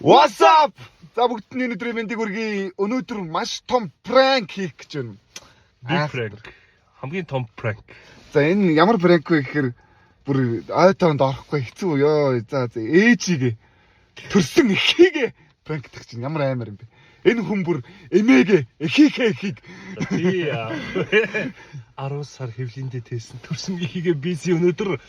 What's up? За, бүгдний өнөөдрийн мэндийг хүргэе. Өнөөдөр маш том prank хийх гэж байна. Big prank. Хамгийн том prank. За, энэ ямар prank вэ гэхээр бүр ой тоонд орохгүй хэцүү ёо. За, ээжигээ, төрсөн эхийгээ prank дах чинь ямар аймар юм бэ? Энэ хүн бүр эмээгээ, эхийнхээ эхийг Би 10 сар хэвлэндээ тээсэн төрсөн эхийгээ биси өнөөдөр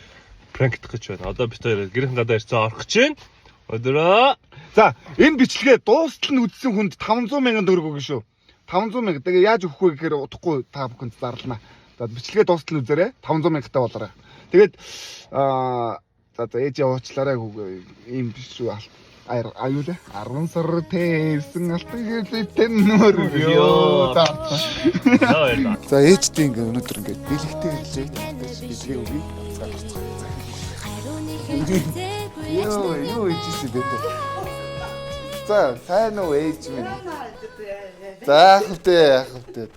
prank дах гэж байна. Одоо бид хоёр гэрхэн гадаа ирсэн, орох гэж байна. Өдрөө. За, энэ бичлэгээ дуустал нь үзсэн хүнд 500 мянган төгрөг өгнө шүү. 500 мянга. Тэгээ яаж өгөх вэ гэхээр удахгүй та бүхэнд зарлана. За, бичлэгээ дуустал нь үзээрэй. 500 мянгатай болоорой. Тэгээд за, ээжээ уучлаарай, ийм биш шүү. Аюу лээ. 10 сар тээсэн алтан хэвлэлтэй нөр ёо. За. За, баярлалаа. За, ээжтэй ингээ өнөөдөр ингээ бэлэгтэй хэлээ. Бэлгээ өгье. За, орцгоо. Юу юу ээжсэн бэ тэ? За, сайн уу, ээж минь? За, яах вэ, яах вэ?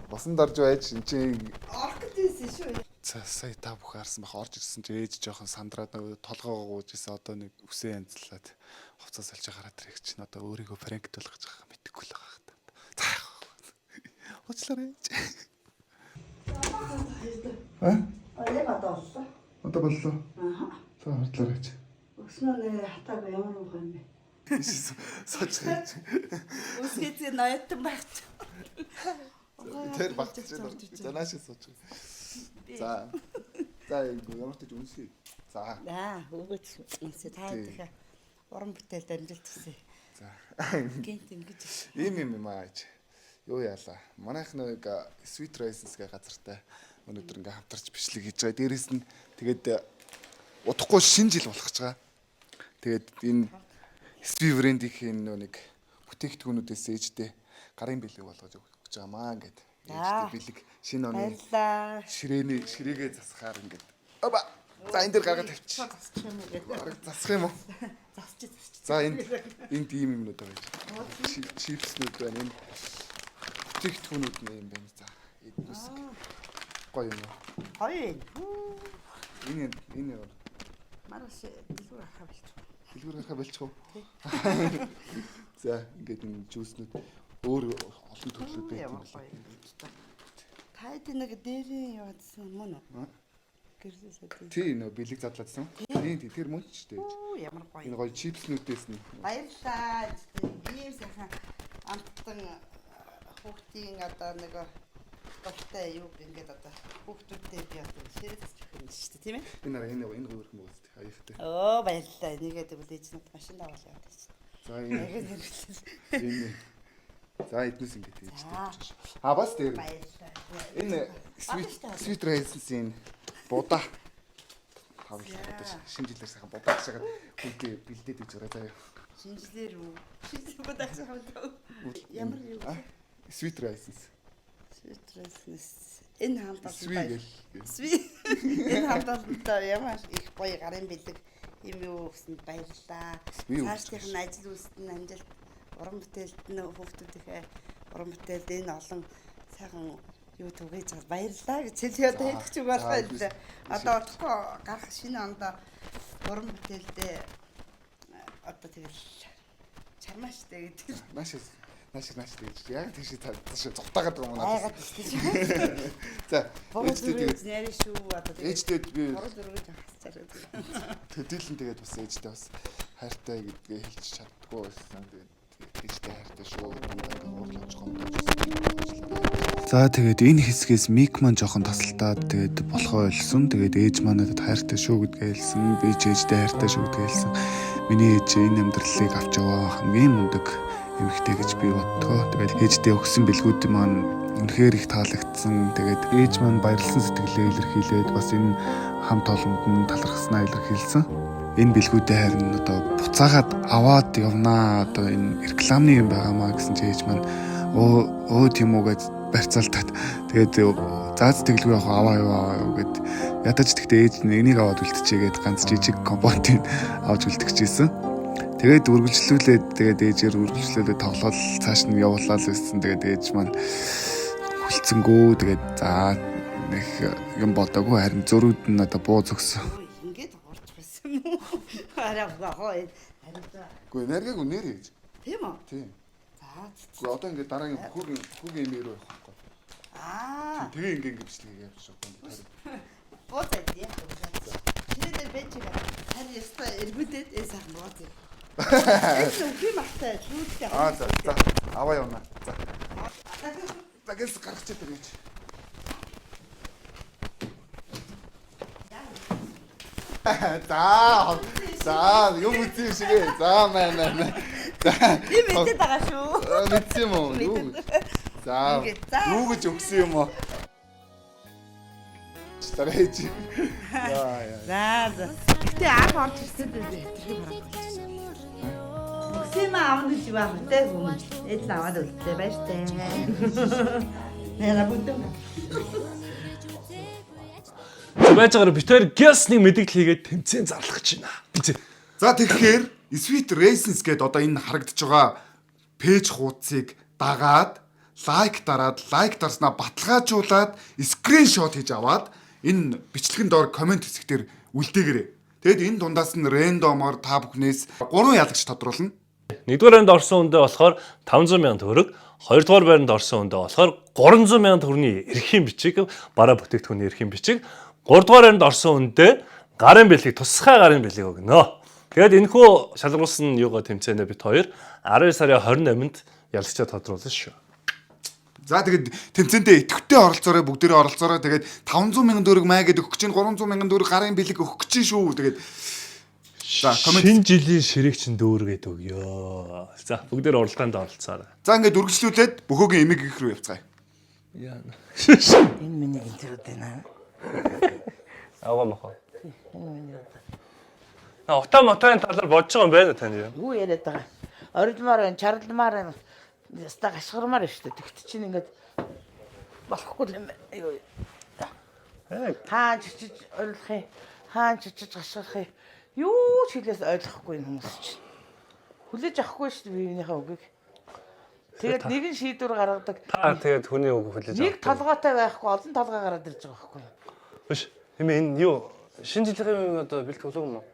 Босон дарж байж эн чинь Орох гэсэн шүү. За, сая та бүхэн харсан бах, орж ирсэн чи ээж жоохон сандраад нөгөө толгоогоо гууж исэн, одоо нэг үсээ янзлаад хувцас салж гараад ирэх чинь одоо өөрийгөө prank тулгаж байгаа мэдэхгүй л байгаа хта. За, яах вэ? Уучлаарай, ээж. А? А, яг одоо боллоо. Одоо боллоо. Аа. За, хурдлаарай, ээж. Өснөө нэр хатаагүй ямар муухай юм бэ? Сууч, ээж. Үсгээцээ ноётон байх чи. Тэр багтж байна. За, наашаа сууч. За. За, ямар ч үнсээ. За. Аа, өгөөч үнсээ та дахиад уран бүтээлд амжилт хүсье. За. Гинт ингэж. Ийм юм юм аа, ээж. Юу яалаа. Манайх нэг Sweet Raisins гэх газартай өнөөдөр ингээ хамтарч бичлэг хийж байгаа. Дээрээс нь тэгээд удахгүй шинэ жил болох гэж байгаа. Тэгээд энэ Sweet брэндийн нөө нэг бүтээгдэхүүнүүдээс ээжтэй гарын бэлэг болгож өгч байгаа маа ингээд. Ээжтэй бэлэг, шинэ оны Баярлаа. ширээний ширээгээ засахаар ингээд. Оба. За, энэ дээр гаргаад тавьчих. Засчих юм уу гэдэг. Бараг засах юм уу? Засчих, засчих. За, энд ийм юмнууд байгаа. Чипснүүд байна. Энэ бүтээгдэхүүнүүд нь юм байна. За, эднүс гоё юм уу? Гоё юм. Энэ энэ ямар Маргааш дэлгүүр авах болчих. Дэлгүүр гарахаа болчих уу? За, ингээд энэ juice нүүд өөр олон төрлүүд байдаг юм Ямар байна. гоё юм. Та хэд нэг дээрийн яваадсан мөн үү? Гэрлээс үү? Тий, нөө бэлэг задлаадсан. Тийм, тэр мөн ч дээ. Үу, ямар гоё. Энэ гоё чипснүүдээс нь Баярлалаа. Ийм сайхан амттан хүүхдийн одоо нэг дуртай юу ингээд одоо хүүхдүүдтэй би одоо ширэгч өгөх юм шүү дээ, тийм ээ? Энэ араа энэ энэ гоё юм уу? Аяхтай. Өө, баярлалаа. Нэгээд тэгвэл ээж надад машин даваал яваад чинь. За, энэ Яг хэрэглээ. энэ, за, эднүс ингээд ээжтэй авчих. А, бас дээр Баярлалаа. энэ Sweet Raisins-ийн будаа тавлаа. Одоо шинэ жилээр сайхан будаа шагаад хүнтэй бэлдээд гэж байгаа заяа. Шинжлэр үү? Шинжлэр будаа шахав. Ямар юу? Sweet Raisins. Sweet Raisins. Энэ хамт Sweet олонтой. гэл. Sweet. Энэ хамт олонтой ямар их гоё гарын бэлэг юм юу өгсөнд баярлалаа. Sweet өгч Цаашдынх нь ажил үйлсэд нь амжилт, уран бүтээлд нь, хүүхдүүдийнхээ уран бүтээлд энэ олон сайхан юу түгээж байгаа баярлалаа гэж хэлье, одоо хэлэх ч үг болох юм лээ. Одоо удахгүй гарах шинэ онд уран бүтээлдээ одоо тэгэл чармаа штэ гэдэг. Нааш нааш нааш гэж. Яг тийш тааш зугтаагаад байгаа юм надад. Айгаад штэ. За, Буруу ээжтэй тэгээд зүрхэж нэрэ шүү одоо тэгээд ээжтэй би буруу зүрхэж хасчаар. төдийлөн тэгээд бас ээжтэй бас хайртай гэдгээ хэлж чаддгүй байсан. Тэгээд ээжтэй хайртай шүү. Ингээд уурлаж гомдож. За, тэгээд энэ хэсгээс Мик маань жоохон тасалтаад тэгээд болохоо ойлсон. Тэгээд ээж маань надад хайртай шүү гэдгээ хэлсэн. Би ч ээжтэй хайртай шүү гэдгээ хэлсэн. Миний ээж энэ амьдралыг авч яваа хамгийн мундаг эмэгтэй гэж би боддгоо. Тэгээд ээжтэй өгсөн бэлгүүд маань үнэхээр их таалагдсан. Тэгээд ээж маань баярлсан сэтгэлээ илэрхийлээд бас энэ хамт олонд нь талархснаа илэрхийлсэн. Энэ бэлгүүдээ харин одоо буцаагаад аваад явнаа. Одоо энэ рекламны юм байгаамаа гэсэн чи ээж маань өө өө тийм үү гэж барьцаалтаад тэгээд заа сэтгэлгүй яг аваа яваа аваа гэд ядаж, тэгтээ ээж энийг аваад үлдчихээ гэд ганц жижиг компонентыг авч үлдчихсэн. Тэгээд үргэлжлүүлээд, тэгээд ээжээр үргэлжлүүлээд тоглоод цааш нь явуулаад л байсан. Тэгээд ээж маань хүлцэнгүү, тэгээд за нэг юм бодоогүй, харин зөрүүд нь одоо буу зөксөн. Ингээд хуурч байсан юм уу? Арай бахоо. Хариулаа. Үгүй наргаагүй нэр ээж. Тийм үү? Тийм. За. Үгүй одоо ингээд дараагийн бүхүүгийн юм рүү явах байхгүй. Аа. Тэгээ ингээ ингээ бичлэг хийгээ явчих байхгүй. Бууцаа яах вэ? Тэрээр байж байгаа. Харин ёстой эргүүлээд энэ сайхан бууцаа. Энэ үхий махтай чүүдлээ. Аа за за аваа явна. За. За гэлс гаргачих тэр гэж. За за юм үзсэн юм шиг ээ. За маа маа маа. За. Би мэдээд байгаа шүү. Аа, Мэдсэн юм уу? Юу гэж? За. Ингээд, за. Юу гэж өгсөн юм уу? Старэж. Яа яа. За за. Гэтэ анх орж ирсэн дээр хэтэрхий бараг болчихсон. Өгсөн юм аавна гэж юу аах вэ хүмүүс. Ээж л аваад үлдээ байж тээ. Нэрэ бүтэн. За байж байгаараа бид хоёр гяс нэг мэдээлэл хийгээд тэмцээн зарлах гэж байна. Тэмцээн. За тэгэхээр Sweet Raisins гэдээ одоо энэ харагдаж байгаа пэйж хуудсыг дагаад лайк дараад лайк дарснаа баталгаажуулаад скриншот хийж аваад энэ бичлэгэн доор комент хэсэг дээр үлдээгээрэй. Тэгэд энэ дундаас нь рандомоор та бүхнээс 3 ялагч тодруулна. Нэгдүгээр байранд орсон хүндээ болохоор 500 сая төгрөг, хоёрдугаар байранд орсон хүндээ болохоор 300 сая төгрөгийн эрхийн бичиг, бараа бүтээгдэхүүний эрхийн бичиг, гуравдугаар байранд орсон хүндээ гарын бэлгийг, тусгай гарын бэлгийг өгнө. Тэгээд энэхүү шалгаруулсан юугаа тэмцээнээ бид хоёр 12 сарын 28-нд ялагчаа тодруулна шүү. За тэгээд тэмцээндээ идэвхтэй оролцоорой бүгдээрээ оролцоорой. Тэгээд 500 мянган төгрөг маа гэдэг өгөх чинь 300 мянган төгрөг гарын бэлэг өгөх чинь шүү. Тэгээд за комент Шинэ жилийн ширэг чинь дүүргээд өгөө. За бүгдээр уралдаанд оролцоорой. За ингээд үргэлжлүүлээд бөхөөгийн эмэг их рүү явцгаая. Яа. Энэ миний интервью байна. Ага мохоо. Энэ миний одоо. Утаа мотоын талаар бодож байгаа юм байна уу тань юу? Юу яриад байгаа? Орилмоор байна, чарлмаар байна. Яста гашгармаар байна шүү дээ. Тэгт чинь ингээд болохгүй л юм байна. Юу. Хаан чичиж орилох юм. Хаан чичиж гашгарах юм. Юу ч хэлээс ойлгохгүй энэ хүмүүс чинь. Хүлээж авахгүй шүү дээ биенийхээ үгийг. Тэгээд нэгэн шийдвэр гаргадаг. Та тэгээд хүний үг хүлээж Нэг толгойтой байхгүй олон толгой гараад ирж байгаа байхгүй юу? Биш. Тийм ээ энэ юу? Шинэ жилийн юм одоо бэлтгэл юм уу?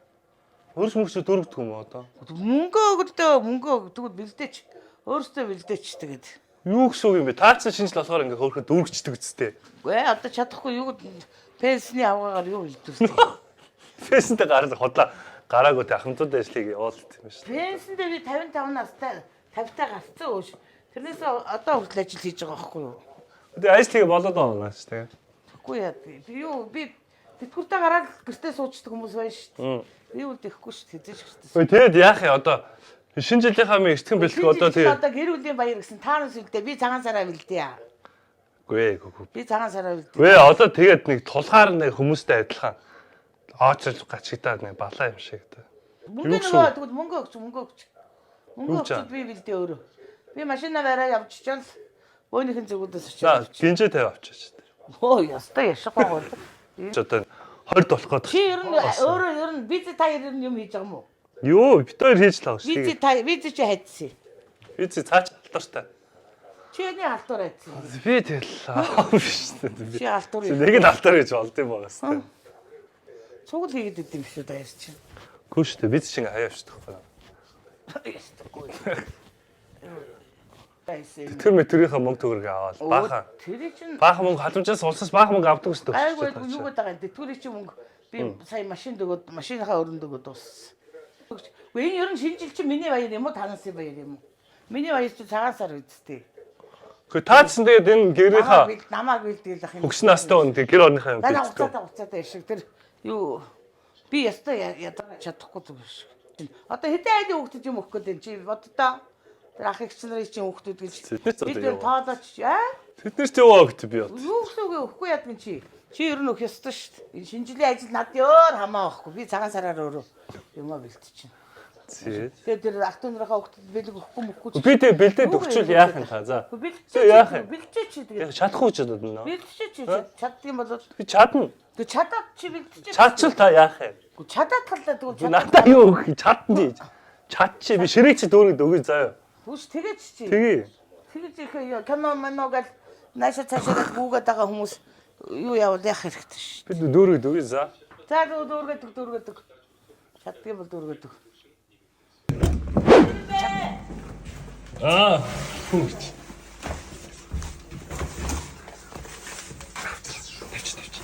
Хөрс мөрсө дөрөвдөг юм уу одоо? Мөнгө өгдөө, мөнгө өг. Тэгвэл бэлдээч. Өөртөө бэлдээч тэгээд. Юу гэсэн үг юм бэ? Таацсан шинэ жил болохоор ингээ хөөрхө дүүргчдэг үсттэй. Үгүй ээ одоо чадахгүй юу пенсний авгаагаар юу бэлдвэртэй. Фэсэнтэй гараад хотлаа гараагүй тэ ахмадууд ажлыг явуулт юм шүү. Пенсэндээ би 55 настай 50 та гарцсан өөш. Тэрнээс одоо хүртэл ажил хийж байгаа байхгүй юу? Тэгээ ажил хийгээ болоод байгаа юм ааш тэгээ. Тэгэхгүй яа. Би юу би тэтгэвртээ гараад гэртээ суучдаг хүмүүс байна шүү дээ. Би үл тэхгүй шүү дээ. Хэзээ ч гэртээ. Өө тэгээд яах юм одоо шинэ жилийнхаа минь эртхэн бэлтгэх одоо тэгээ. Одоо гэр бүлийн баяр гэсэн таанаас үлдээ. Би цагаан сараа бэлдээ. Үгүй ээ үгүй. Би цагаан сараа бэлдээ. Үгүй ээ одоо тэгээд нэг тулгаар нэг хүмүүстэй адилхан оочилж гачигдаад нэг балаа юм шиг тэ. Мөнгө Юу гэсэн нөгөө тэгвэл мөнгө өгч мөнгө өгч. Мөнгө Юу ч өгчөд би бэлдээ өөрөө. Би машина бариа явчихвал бөөнийхэн зүгүүдээс За очиж. гинжээ тавь авчаач. Өө ёстой яшгүй гол. Чи одоо 20 болох гээд. Чи ер нь өөрөө ер нь виз та ер нь юм хийж байгаа юм уу? Юу бит хоёр хийж л байгаа шүү Виз дээ. та виз чи хайдсан. Би зэ цаач алтартай. Чи эний халтур хайдсан. Би тэгэл аа биш үү. Чи халтур. Нэг нь алтар гэж болд юм байгаа хэвээр. Цугл хийгээд идэм биш үү даяар чи. Гүү шүү дээ. Би чинь хаяа авчихдаг байхгүй. Ёстойгүй. Байсан. Тэр мэтрийнхээ мөнгө төгрөг аваад баахан. Тэр чинь Баахан мөнгө халамжаас улсаас баахан мөнгө авдаг шүү дээ. гайгүй юу гэдэг байгаа юм. Тэтгэврийн чинь мөнгө би сая машин дөгөөд машиныхаа өрөнд өгөөд дууссан. Үгүй энэ ер нь шинэ жил чинь миний баяр юм уу танасын баяр юм уу? Миний баяр чинь цагаан сар үсттэй. Гэхдээ таацсан тэгээд энэ гэрийнхаа Намааг бэлдээл ах юм. хөгс настай хүн тэгээд гэр орныхаа юм Дараа бэлддэг. уцаатаа уцаатаа шиг тэр юу би ёстой ядарч чадахгүй зүг шиг. Одоо хэдэн айлын хүүхдэд юм өгөх гээд чи боддоо. Тэр ах эгч нарын чинь хүүхдүүд гэж. Тэднэр ч одоо Бид нар юу? тоолооч аа Тэд нар ч яваа гэт би бод. юу гэсэн үг вэ? Өгөхгүй ядмын чи. Чи ер нь өгөх ёстой шүү дээ. Энэ шинэ жилийн ажил над өөр хамаа байхгүй. Би цагаан сараар өөрөө юмаа бэлтчихэв. Зээ. Тэгээд тэр ах дүү нарынхаа хүүхдэд бэлэг өгөхгүй мөхгүй. Би тэг бэлдээд өгчүүл яах юм та за. Бэлтжээ яах юм? Бэлтжээ чи тэгээд. Яг чадахгүй ч одоо нөө. Бэлтжээ чи чаддаг юм бол Би чадна. тэг чадаад чи бэлтжээ. Чадчил та яах юм? Үгүй чадаад талаа тэгвэл Би надаа юу өгөх юм? Чадна тий. Чадчи би ширэг чи дүүрэг өгье заяа. Түш тэгэж чи. Тэгье. Тэгэж их юу, кино мино гэл наашаа цаашаа гэл гүгээд байгаа хүмүүс юу явуул яах хэрэгтэй ш. Би дүүрэг өгье за. За дүүргээд өг дүүргээд өг. Чаддаг юм бол дүүргээд өг. Аа, хүн. Тавч тавч.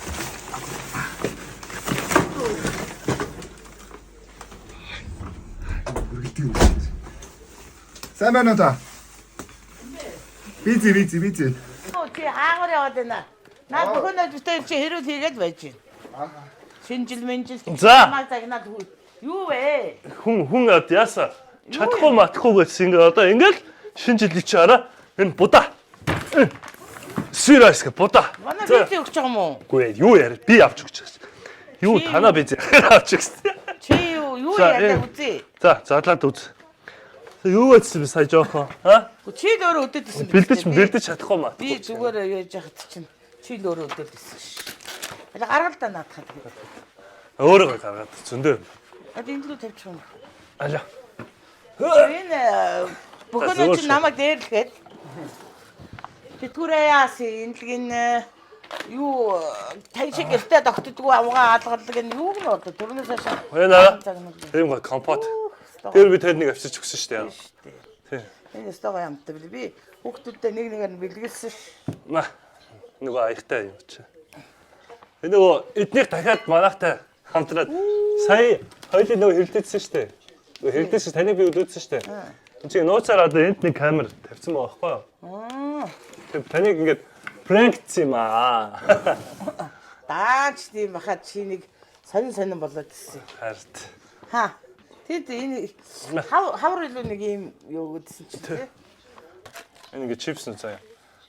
Үргэлдэг юм шиг. Сайн байна уу та? Бизи бизи бизи. Чи хаагур яваад байна. Наа бүхэн битээр чи хэрүүл хийгээд байж байна. Шинжил минжил. За. Намайг загнаад хүү. Юу вэ? Хүн хүн ад яаса чадахгүй матахгүй гэсэн ингээ одоо ингээл шинэ жилийн чи араа энэ будаа. Сирайс гэ будаа. Манай За. виз өгч байгаа юм уу? Үгүй ээ, юу яриа би авч өгч байгаа. Юу танаа би авч өгсөн. Чи юу юу За, яриад энэ. үзье. За, задлаад үз. За, юу гэсэн би сая жоохон аа Чи л өөрөө өдөөд исэн. бэлдэж бэлдэж чадахгүй маа. Би зүгээр яаж яхад чинь чи л өөрөө өдөөд исэн ш. Аль гаргал та наадах тэгээд. Өөрөөгөө гаргаад зөндөө. юм. Аль энэ лүү тавьчих юм. Алаа. Энэ бүхэн зүгээр чи шүү. намайг дээрлэхэд тэтгэврээ яасан энэлгийн юу тань шиг гэртээ тогтдоггүй авгаа алгалдаг энэ юу гэнэ одоо түрнээс хойш Хоёнаа. загнал Тийм гоо компот. Тэр би танд нэг авчирч өгсөн шүү дээ. дээ. Энэ өстой гоё амттай бил. Би хүүхдүүдтэй нэг нэгээр нь бэлгэлсэн ш. Маа. Нөгөө аягтай юм чи. Энэ нөгөө эднийх дахиад манайхтай хамтраад сая хоёулын нөгөө хэрэлдээдсэн шүү дээ. Нөгөө хэрэлдээсэн таныг би өдөөдсөн шүү дээ. Энд чинь нууцаар одоо энд нэг камер тавьсан байгаа байхгүй юу? Тэр таныг ингээд пранкдсан юм аа. Даач тийм бахад чи нэг сонин сонин болоод ирсэн. Харт. Ха. Тэд энэ хав хавар илүү нэг юм юу гэдсэн чи тий. Энэ ингээд чипс нү заяа.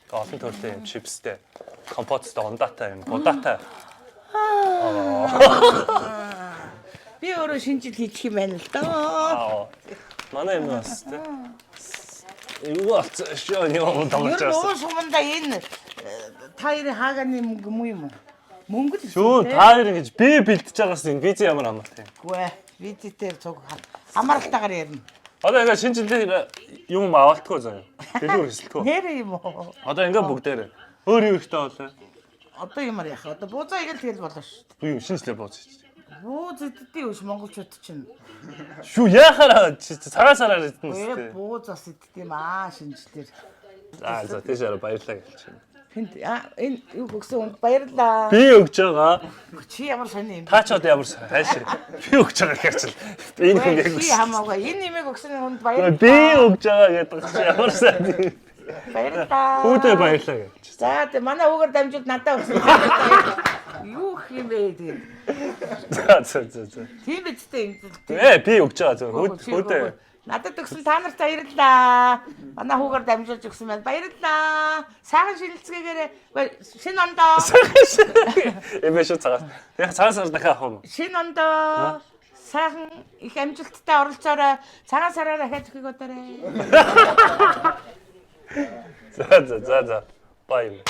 Олон төрлийн юм чипстэй, компоттой, ундаатай юм, будаатай. Би өөрөө шинэ жил хийчих юм байна л доо. Аа. Манай юм бас тий. Юу болсон шүү юм Ер тоглож нь байсан. уун суманда энэ та хоёрын хаагааны мөнгө муу юм уу? Мөнгө л Шүү та хоёр ингэж би бэлтэж байгаас энэ виз ямар хамаатай юм. Үгүй ээ. Визитээр цуг хамааралтайгаар ярина. Одоо ингээ шинэ жилийн юм авалтгүй заяа. Дэлгүүр хэсэлтгүй. Нэрээ юм уу? Одоо ингээ бүгдээрээ. Өөр юу ихтэй болоо. Одоо юмар яах вэ? Одоо буузаа игэл тэгэл болно шүү дээ. Би юм шинэ жилээр бууз хийж. Бууз иддээ юу ш монголчууд чинь. Шүү яхаараа цагаан сараар идэн Ээ үстэй. бууз бас иддэг юм аа шинжилээр. За за тийш араа баярлалаа гэж байна. Тэнд энэ юу өгсөн хүнд баярлалаа. Би өгч байгаа. Чи ямар сони юм бэ? Та ч одоо ямар хайш. Би өгч байгаа гэхэр чил. Энэ хүн яг Чи хамаагүй. Энэ нэмийг өгсөн хүнд баярлалаа. Би өгч байгаа гэдэг чи ямар сайн. Баярлалаа. Хүүдээ баярлалаа гэж. За тэг манай хүүгээр дамжуулт надад өгсөн. Юу гэх юм бэ тэгээд. За за за за. Тийм биз дээ юм зүйл. Ээ би өгч байгаа зөв. Хүүдээ. Надад өгсөн та нарт баярлалаа. Манай хүүгээр дамжуулж өгсөн байна. Баярлалаа. Сайхан шилэлцгээгээрээ шинэ ондоо. Эм биш үү цагаас. Яг цагаан сар дахиад авах юм. Шинэ ондоо сайхан их амжилттай оролцоорой. Цагаан сараар дахиад өгөхийг бодоорой. За за за за. Бай.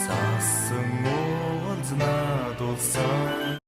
Цасан уулзнаад улсан.